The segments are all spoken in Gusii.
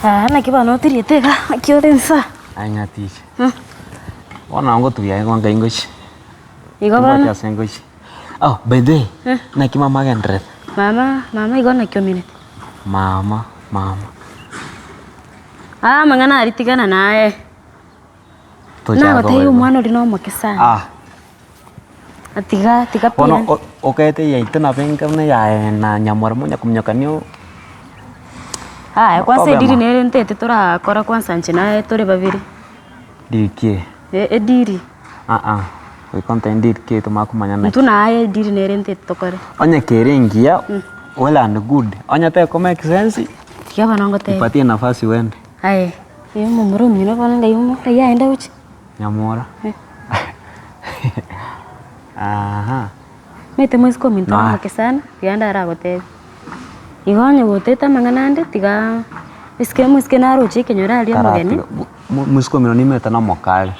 Aa naki bono otiriete iga, naki ore insa? Aye ng'atiche. Bono nabo ngotugia aye nkai ngochia. Igo Timbwati bono, ase ngochia. Oh, by the way, naki mama agendererete? mama, mama igo naki ominete? Mama, mama. Aa amang'ana aria tigana naye. Tochaka Nagotebia koba igo. omwana oria nomoke sana. Ah. Tiga tiga pi Bono yaani. o- okaete yaito nabo enga buna yaye na nyamora monya kominyokania oo. Aya kwanza Obe ediri ama. nere ntaete torakora kwanza inche naye tore babere. Diri ki? E- ediri. Aa, goika ontebie ndiri ki tomanye komanya naki. Intwe naye ediri nere ntaete tokore. Onye kere engiya, well and good, onye teko make sense, Tiga bono ngotebie. ipatie nafasi uende. Aye, eh omomura omino bono ng'ai omo ng'ai aenda gochia? Nyamora. Aha. Omanyete moiseke ominto Noa. omoke sana, tiga ndaragotebie. Igo onye gotete amang'ana ande tigaa esike omoiseke naroche ekenyoro aria omogeni, Karatiga mo- moiseke omino nimanyete na omokare.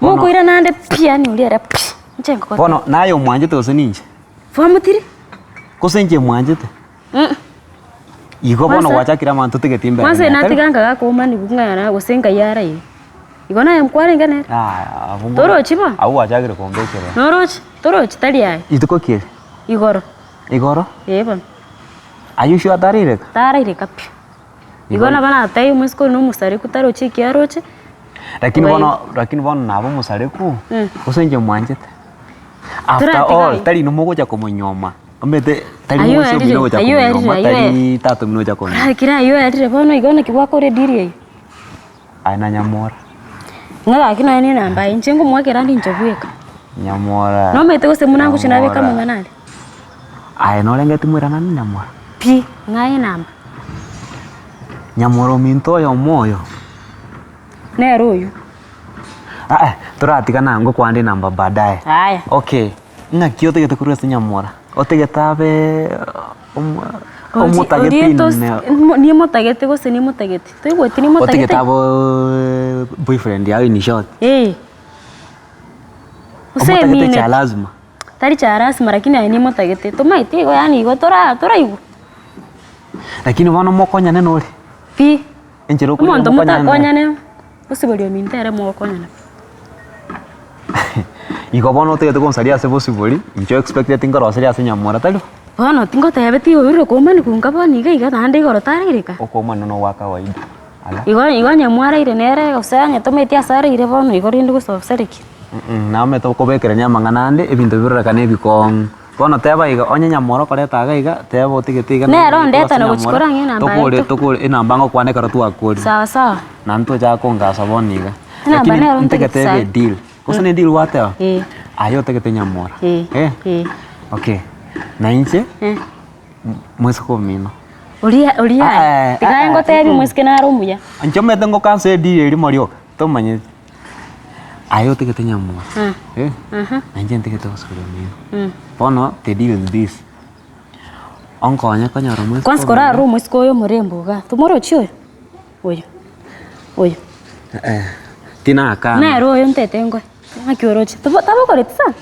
Bono mokoirana ande pi yaani oria ere pi, inche nkogotebia. bono naye omwanchete gose ninche? Twamotiri? Gose inche mwanchete? Igo bono Kwanza- gwachakire abanto otegeti mbere Kwanza nere. natiga nkagakoomaniwa ng'a gose nkai araire. Igo naye nkwarenge nere. Yaya, abwo mbo- Torochi bo? Abwo gwachakire kombekerera. Noroche? Torochi tari aye. Rituko ki eri? Igoro. Igoro? Ee bono. Are you sure taraireka? Taraireka pi. Igo nabo natebia omosike oyo na omosareku tarochi eki aroche. Lakini Obaire. bono lakini bono naba omosareku, gose inche mwanchete. After Toratiga all, aye. tari inwe mogocha komonyuoma, omanyete tari Aywo moisia erire, omino ogocha aywo erire, komonyuoma, aywo tari tata omino ogocha komonyuoma. Kera aywo erire bono igo naki gwakora ediri eywo. Aye na Nyamora. Ng'a gaki nonya na enamba eye, inche ngomoakera ande inche bweka. Nyamora. Nomanyete gose buna ngochia nabeka Nyamora. amang'ana aria? Aye norengeti moiranane Nyamora? Pi, ng'a enamba. Nyamora ominto oyomo oyo. Nere oywo. Aa toratigana ngokwande enamba baadaye. Aya. Okay, ng'aki otagete korwa ase Nyamora? Otagete abe omotagete ine. Nimotagete gose nimotageti, toigweti nimotagete? Otagete abe boyfriend yao in short. Eh. Gose Omotagete emineti. cha lazima. Tari cha lazima lakini aye nimotagete, tomaeti igo yaani igo tora toraigwa. Lakini bono mokonyane nore? Pi. Enchera okorire Omonto mokonyane nere. motakonyane, osibori ominto ere mogokonyana. Igo bono otagete gonsaria ase bosibori, inche oexpecteti nkoroseria ase nyamora tari bo? Bono tingotebeti oirwe koumani kunka bono iga iga naende igoro taraireka. Okoumana nogwa kawaida ala. Igo igo onye mwaraire nere gose onye tomaeti ase araire bono igo rende gose osarekie. Namanyete okobekerania amang'ana ande ebinto birorekane ebikong'u. Bono teba iga, onye nyamora okoreta iga iga, teba otigete iga Nere naende ondeta ase na gochia nyamora, korang'a enamba tokore yaito. tokore enamba ngokwana ekero twakorire. Sawa sawa. Naende tochaka kongasa bono iga. Enamba Lakini nero ntagete ntagete ebe sahi. edeal. Gose ne edeal gwateba? Eh. Aye otagete nyamora. Eh, Eh? eh. Okay. Na inche, Eh. moiseke omino. Oria oria Ah, aye, eh, tiga ah, eh, ngotebi mm. moiseke nare omuya. Inche omanyete ngokansa edeal erimo rioka, tomanyeti. Aye otagete nyamora, eh, na inche ntagete gosuria omino. Bono the deal is this, onkonye konyora omoiseke Kwanza korarore omoiseke oyo omorembo igaa, tomorochi oyo? Oyo, oyo. Tinakana. Nere oyo ntete ngoe, ng'aki oroche? Tobo tabokoreti sana?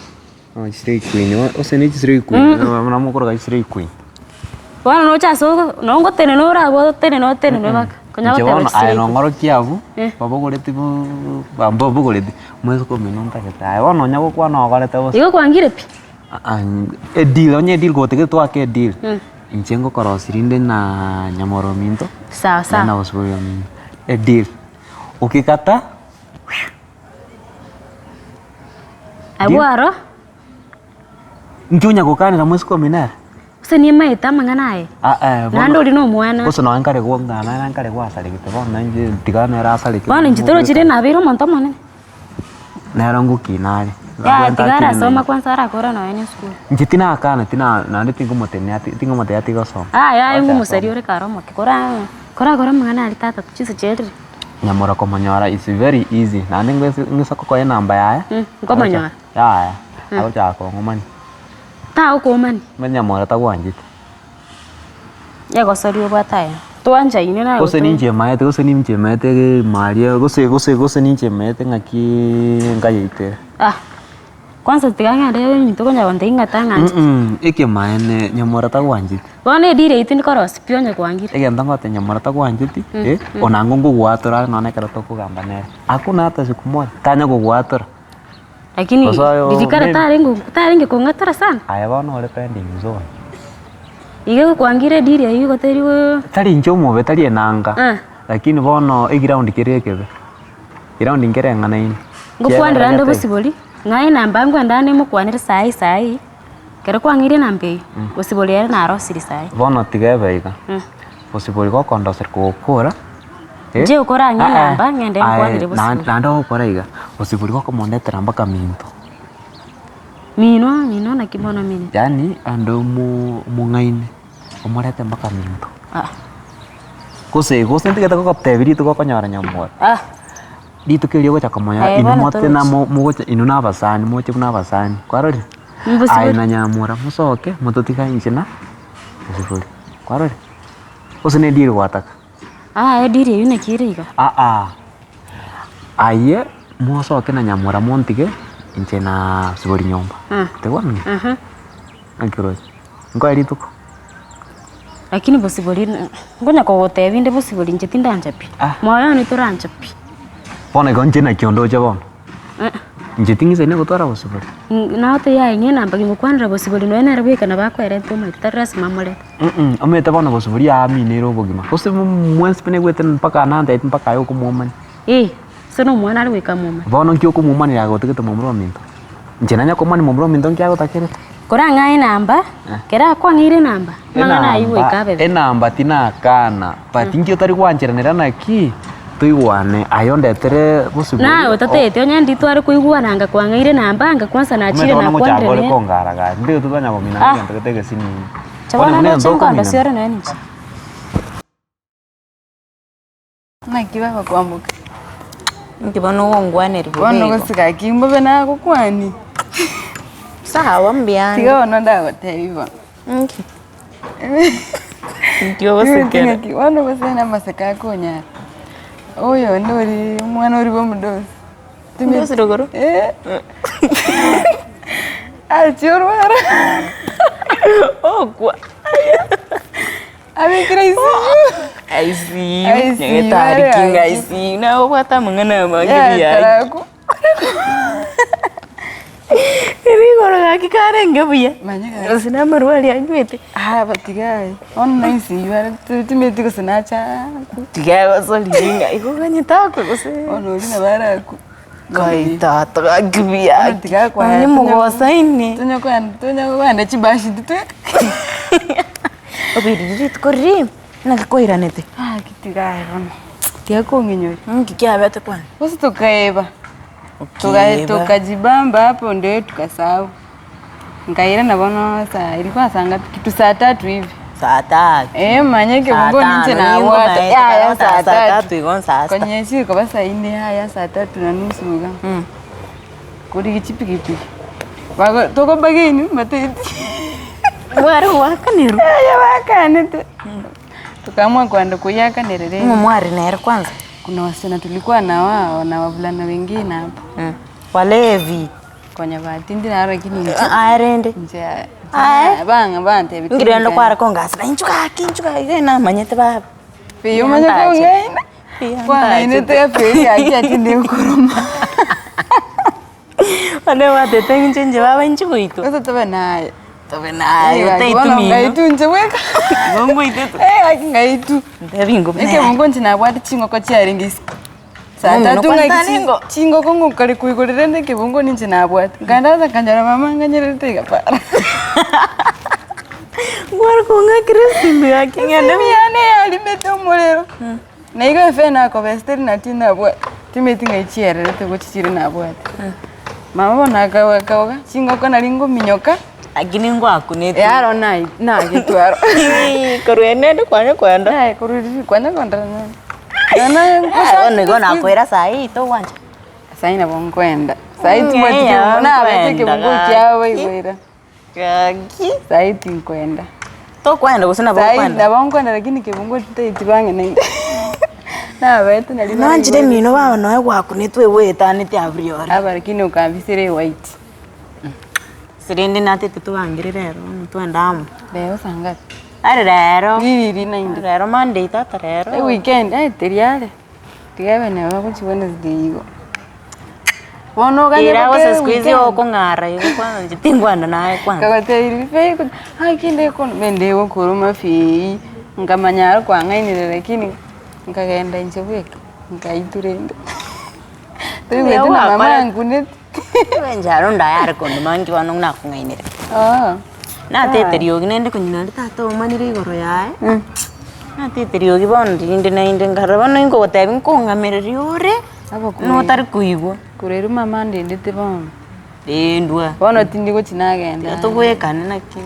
Oh chislay queen, gose ne chislay queen, buna mokoroka chislay queen. Bono noche ase ogo noo ngotenena ore abwo otenene otenene mpaka konya Inche goteba bono aye chislay queen. nong'orokia abwo, Eh. babogoreti boo bambabogoreti, moiseke omino ntagete aye bono onya gokwana ogorete bosa. Igo kwangire pi? Aa edeal onye edeal gotagete twake edeal, inche ngokorosia rinde na nyamoro ominto, Sawa naende sawa. na gosibori ominto, edeal, okigata. Abwo aro. Inki onya gokanera moiseke omino ere? Gose nimaete amang'ana aye? Ah, eh, bono- Naende oria nomwana. Gose nonya nkare gwo- ng'a nere nkare gwasaregete bono inche tiga nere asareke. Bono inche torochire nabeire omonto omonene. Nere ngokina are. Yaya Abwate tiga akili arasoma naende. kwanza arakora nonya na esukuru. Inche tinakana tina naende tingomotenenia ati tingomotebia ati gosoma. Yaya aye Acha ng'omosari asome. ore kare omoke kora korakore amang'ana aria tata chinsa chiarire. Nyamora komonyora is very easy naende ngwesi ng'isa kokoa enamba yaye, Nkomonyora. yaya, agochaka kong'omania. Tagokoomani. Omanye nyamora tagwanchete. Egosori obwate aye. Twanchaine naye Gose goto. ninche maete gose ninche maete maria gose gose gose ninche maete ng'aki nkayeitere. Ah. Kwanza tiga ng'ende ebinto konya gontebia ng'a tang'ancheti. Mh, ekemaene nyamora tagwancheti. Bono ediri eyio tindi korosia pi onye kwangire. Egento ngote nyamora tagwancheti, eh, onango nkogwatora are nonye ekero tokogamba nere. Hakuna hata siku moja, tanya kogwatora. Lakini Gose oyo riria kare maybe- tarenge tarenge kong'atora sana. Aye bono ore pending zone. Iga kwangire ediri eyio igo teri go. Tari inche omobe, tari enanga, lakini bono eground kere ekebe, eground nkereng'anaine. Ngokwanera ande bosibori, ng'a enamba nkwenda ande mokwanere saii saii, ekero kwang'eire enamba eyio, bosibori ere narosirie saii. Bono tiga ebe iga, bosibori gokondoseri kogokora, Inche okorang'e enamba, ng'ende nkwanere bosibori. Naende ogokora iga, bosibori gokomondetera mpaka minto. Minwa, minwa naki bono minwa. Yaani ande omo omong'aini, omorete mpaka minto. Ah. Gose gose ntigete gogotebia rituko okonyora nyamwaro. Ah. Rituko erio ogocha komonyora Aye inwe bono mote torochi. na mo mogocha inwe na abasani moche buna abasani, kwarorire? Mbosibori. Aye na nyamura mosoke mototiga inche na esibori, kwarorire? Gose ne deal gwataka? Aa ediri eyio naki ere iga? Aa, aye mosoke na nyamura montige inche na sibori nyomba, tebwani? Naki oroche? Nkoe rituko? Lakini bosibori ngonya kogotebia inde bosibori inche tindancha pi, Ah. moyo one torancha pi. Bono igo inche naki ondoche bono? Inche ting'isaini gotwara bosibori. Nagotebi aye ng'a enamba ngokwanera bosibori nonya nere bweka nabo akoerenta omoito tari lasima amorete. Omanyete bono bosibori aaminere obogima, gose mwensi pi naigwete mpaka nantebeti mpaka aye okomwomani. Eh, ase na omwana are goika amwomani. Bono nki okomwomanera aye gotagete momura ominto? Inche nanye komani momura ominto nki agotakerete? Korang'ae enamba, ekero akwang'eire enamba, amang'ana ayio goika abe buya. Enamba tinakana, but inki otari gwancheranera naki, toigwane aye ondetere bosibori. Naye otatagete onye ndi tware koigwana anga kwang'eire enamba anga kwanza nachire Omanyete bono nakwanire ngochaka ore nere. kongara gaki, ndire totanya komina Ah. egento gete egesinini. Inche Bono bono buna ndoche egento nkondo okominana. siore nonya ninche. Naki bagokwamboka? Inki bono ogongwaneria bobe Bono igo? gose gaki mbobe nagokwani. Sawa mbuya Tiga bono ndagotebia bono. Inki? Inki ogosekera? Ng'aki bono gose na amaseko akonyara. Oyonde oria omwana oria bwa omodosi. Omodosi rogoro? Eh. Achia orwara. Okwa. Abekire ICU. ICU, ICU, nyagetari are kinga aki. ICU, naye obwate amang'ana amange Yeah, buya. taraku. Ere igoro gaki karenge buya. Manya gaki. Gose na amarwa aria anywete. Ah, batiga aye. Bono na ICU are timeti gose nacha aku. Tiga agosori ng'a igo oganyete akwe gose. Bono oria nabo araku. Kai tata gaki buya. Bono tiga akwaya Onye mogosaine. Tonya koenda tonya koenda chibashi intwe tweka. Oboiriri rituko riria, naki kwairanete? Gaki tiga aye bono, tiga kong'inyori. Nki kiabete kwani? Gose tokaeba, Tokaeba. tukajibamba hapo ndio tukasahau. Nkairana bono saa ilikuwa saa ngapi? Kitu saa tatu hivi. Saa tatu. Eh, manye Saa kebungo ninche tano, nigo nabwate. naye Yaya tokarota saa saa tatu. tatu igo saa sita. Konya chikoba saa nne yaya saa tatu na nusu iga. Korigia chipikipiki. Bago tokobageni mbateti. Mware goakanerwa. Yaya bakanete. Tukaamua kwenda kuiakanerera Ng'o ime. mware nere kwanza? Kuna wasichana tulikuwa na wao na wavulana wengine hapo. Walevi. Konya batindi naro lakini inche Aye rende. inche Aye. bang'a bantebia Inki rende kware kongasera inchuo gaki inchuo gaki iga namanyete baba. Pi omanye kong'aina kwang'ainete eferi gaki atinde nkoroma. Onde gwatete inche inche baba inche goitwa. Gose tobe naye. Tobe naye Gaki otaitu bono mino. ng'aitu inche bweka. Igo ngoitete. Eh gaki ng'aitu. Ntebi ingo buna Ekemongo inche nabwate chingoko chiarenge isiko. Saa Omino tatu ng'aki kwantane chi- ingo. chingoko ngokare koigorera rende ekebungo ninche nabwate. Nkandaza nkanyora mama nganyererete iga para. Nkware kong'akera esimi gaki ng'ende Esimi yane yarimete omorero. Na igo efe nakobesa teri nati nabwate, timeti ng'ai chiererete gochia chire nabwate. Mama bono akagoka akagoka, chingoko nari ngominyoka, Lakini ngwakunete. yaro nai nagetwe aro. Korwa ende kwanya kwenda. Naye korwa riria kwanya kwenda nonye Bono igo nakoira saii togwancha. Saii nabo nkoenda, saii Mm, timweti eya, kebungo nabete nkoenda ekebungo kiabo gaki. baigwera. Gaki. Saii tinkoenda. Tokoenda gose nabo Saii okoenda? nabo nkoenda lakini kebungo titaeti bang'e naende. Nabete nari Nanchire baraigwera emino baba noe gwakunetwe egoetaneti abria ore. Aba lakini okambisire ewhite. Ase rende natete tobangere rero bono twende amo. Rero saa ngapi? Are rero. Ririri naende. Rero Monday tata rero. Eweekend eh teri are. Tiga ebe neba gochia Wednesday igo. Bono oganye Ira mpaka gose siku hizi eweekend. okong'ara igo kwanza inche tingwana naye kwanza. Nkagotebi fei gaki ndeko mende gokoroma fei, nkamanya aro kwang'ainire lakini nkagenda inche bweka, nkaitwa rende. Toigweti na mama ankuneti. Enchara ondayare kondoma inki bono nakong'ainire. Oo. Natete riogi naende konywa naende tata omanire igoro yaye, natete riogi bono rinde naende nkarora bono inkogotebi nkong'amereria ore, notari koigwa. Korwa erio mama andendete bono. Rindwa. Bono tindi gochi nagenda. Tiga tobwekane naki,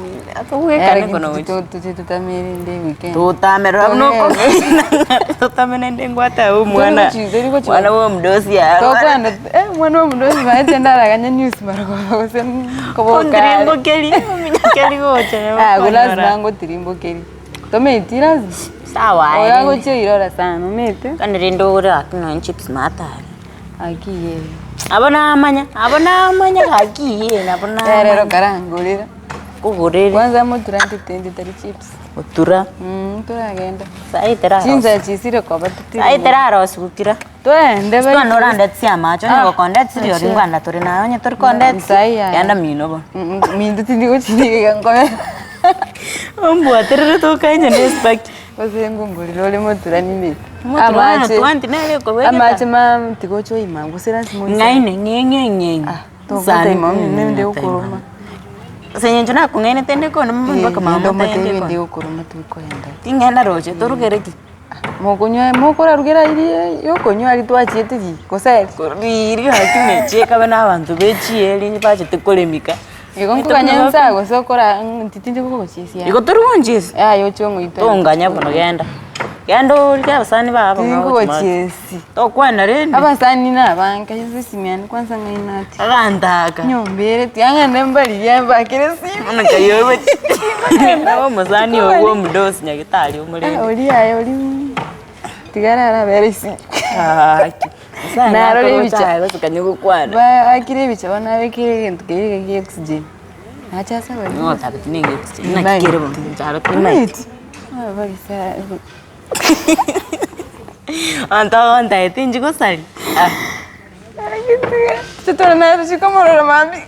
tobwekane kono gochi. Toche totame rende weekend. Totame rora buna okong'aina totame naende ngwate omwana, mwana bwa omodosi aro. Tokwana eh omwana bwa omodosi maete ndaraganye news marogoba gose nkoboka are. Ontirimbokerie, ominyokerie gocha nabo Ah okonyora. lazima ngotirimbokerie. Tometi lazima. Sawa aye Oyo rende. agochia oirora sana omanyete. Kani rende ogore gaki nonye chips maate aria. Gaki iyee. Abwo namanya, abwo namanya gaki iyee nabo Nere namanya. karangorera. Nkogorere. Kwanza motura ntete ntari chips. Otura. Toragenda. Saii terarosi. Chinsa chisire koba totiri. Saii terarosi gokira. Twende Bono orandetsie amache onye gokondetsie rirorio ngwanda tore naye onye tori kondetsie Saii yaya. genda mino bono. Minto tindi gochiriga nkomera. Ombwaterere tokainye na esipaki. Gose ngongorere ore motura nimete. Motura one twenty nere okobegete. Amache ma tiga oche oima gose lazima oise. Ng'aine ng'e ng'e ng'e ng'e. Ah, togotaima ninde okoroma. Ase eng'encho nakong'ainete inde kona mpaka mama Ninde omotebi omotebi inde inde kona. okoroma tikoenda. Ting'enda roche torugere ki? Mokonywa mokorarugera riria yokonywa aria twachiete riko gose eri. Riria gaki mechie ekabe na abanto be chieri bachete koremika. Igo nkoganya nsa gose okora intwe tindi kogochiesia. Igo tori gonchiesa? Yaya oche ong'oitore. Tonganya bono genda, genda orike abasani bago Tindi abang'ao gochia maate. kogochiesi. Tokwana rende. Abasani na abange ase esimi yane kwanza ng'ai natia. Agantaka. Nyomba ere tiga ng'ende mbarigie mbakere esimi. Bono nkai ogochi nabo omosani ogo bwa omodosi nyagetari omorende. Oria aye oria tiga arara abere isiko. Gaki, mosani Narora akoroche ebicha. aye gose kanya gokwana. Baakire ebicha bono abekire egento keria iga gia oxygen. Nache ase abariri. Nigo otabeti nenge oxygen, naki kere bono, nchara timanyeti. Omanyeti? Abanto bagontaete inche gosaria, ah. Chikomorora mambia.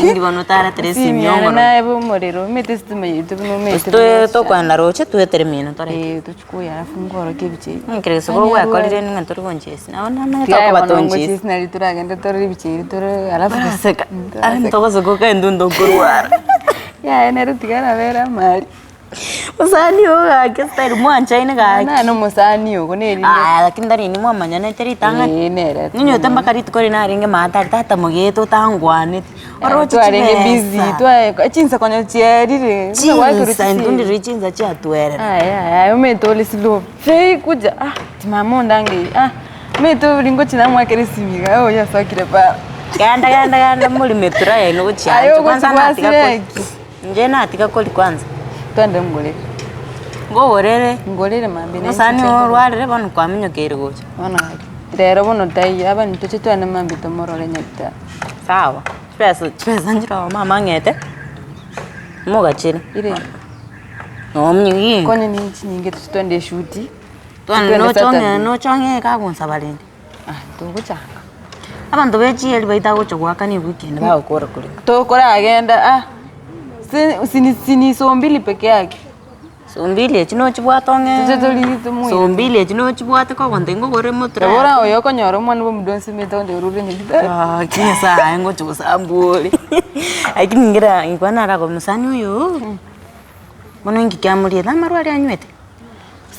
Inche bono otaretere esimi Esimi omorero. naye bo omorero, omanyete esitima yaito buna omanyete. Gose tokogenda roche twetere mino torete. Eh tochikoyia alafu nkorokia ebicha ebi. Ekero gose gwakorire ng'a tori gonchesi nabo namanyete Tiga okoba bono tonchesi. ngochesi nari toragende torore ebicha ebi torore alafu Baraseka, toraseka. togoseka okaenda onde okorwara. Yaya nere tiga arabere amari. Mosani oyo gaki style mwanchaine gaki. Naye na omosani ogo nere Aya lakini tari inwe mwamanyanete ritang'ani. Eh, nere Ninyote mpaka rituko riria narenge maate aria tata mogete otangwaneti, oroche twarenge busy chibesa. twae chinsa konya chiarire buna gwakerwa Chinsa intwe chisemi. ndire chinsa chiatwerera. Aya aya omanyete ore slow fei kuja ah ti mama ondangeiri ah omanyete ori ngochi namwakera esimi iga oyo asokire para. Genda genda genda morime tura yaino gochia Aye inche kwanza ogochi natiga gwasira kori ki? inche natiga kori kwanza. Twende ngorere. Ngogorere. Ngorere mambia naye Mosani nchiche oo nkogorere. orwarire bono kwaminyokeirie gocha. Bono gaki, rero bono taiyo abana toche twende mambia tomorore nyagetari. Sawa, chibesa chibesa nchire oo mama ang'ete, mogachere. Ire. Nominyokie. Konye ne chinyinge toche twende eshuti, Twende twende nochong'e Saturday. nochong'e kagonsaba rende. Ah, togochanga. Abanto be chieri baito agocha goakana eweekend bagokora korema. Tokoragenda ah, si sini sini so mbili peke yake. So mbili echi nochibwate ong'e Toche torigie tomoire. So mbili echi nochibwate kogonta ingogore motura. Bora oyo okonyora omwana bwa omodonsi omanyete onde orure nyagetari. Gaki nyasaye ngocha gosambwa ore. Lakini ngira nkwana naragoba mosani oyo, bono inki kiamoriete amarwa aria anywete?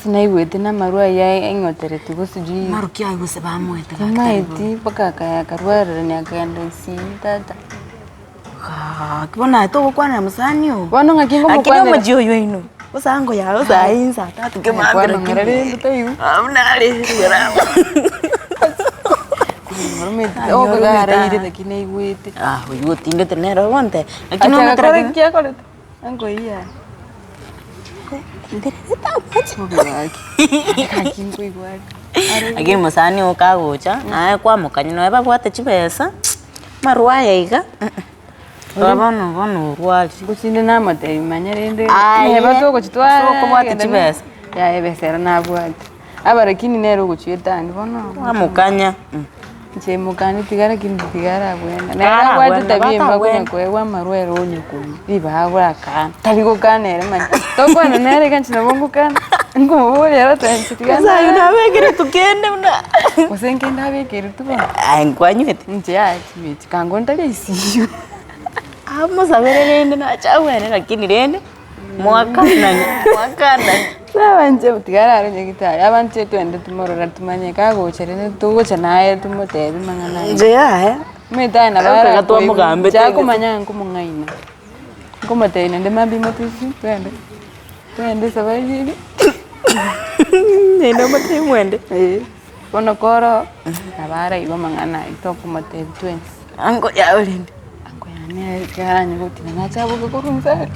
Sinaigwete na amarwa ayio aing'otereti gose sijui. Marwa ki aye gose bamoete gaki tari bobe. Timaeti mpaka akaya akarwarerania akagenda ICU tata. Gaki bono aye togokwanera mosani oo. Bono ng'aki Lakini ngomokwanera. omochie oywo oino, gose ango yago saa hii saa tatu kemambia Kwana ng'ora rende taigo. Abwo nare Okogaraire lakini naigwete. Ah oywo otindete nere ogontebia, lakini Acha omanyete agakora lakini. ki akorete? Ango eyio yaye. Lakini mosani oyo kagocha, naye kwamokania nonya babwate chibesa, amarwa aya iga. Rora bono bono orwarire. Gose namotebia manya rende Aye, neba togochi ase okobwate twagenda chibesa. Yaya ebesa ero nabwate. Aba lakini nere ogochia etandi bono. Kwamokanya. Inche mokani tiga lakini tiga arabwena. Nere Arabwena, abwate etabia embe batabwena. konya koegwa amarwa ere onya konywa, ribaga gorakana, tari gokana ere manya. Tokwana nere iga inche nabo ngokana, nkomoboria ere oteba inche tiga Nyasaye nare. nabekire tukende buna. Gose nkende abekere tu bono. Aye nkwanywete? Inche yaya chinyweti, kango ntari ICU. Amosabere rende nache abwene lakini rende mwakanani mwakanani. Sawa inche tiga arare nyagetari, abanche twende tomorore tumanye kagocha rende togocha naye tomotebi mang'ana aya. Inche yaya, Omanyete aye nabo Ekero arakoigwe, twamogambete inche akomanya nkomong'aina, nkomotebia naende mambia motichi twende, twende esabari eria. Naende omotebi mwende. Eh, bono koro nabo araigwe amang'ana aywo tokomotebia twensi. Ango yago rende. Ango yane tiga aranye gotina nache aboke korwa inse aria.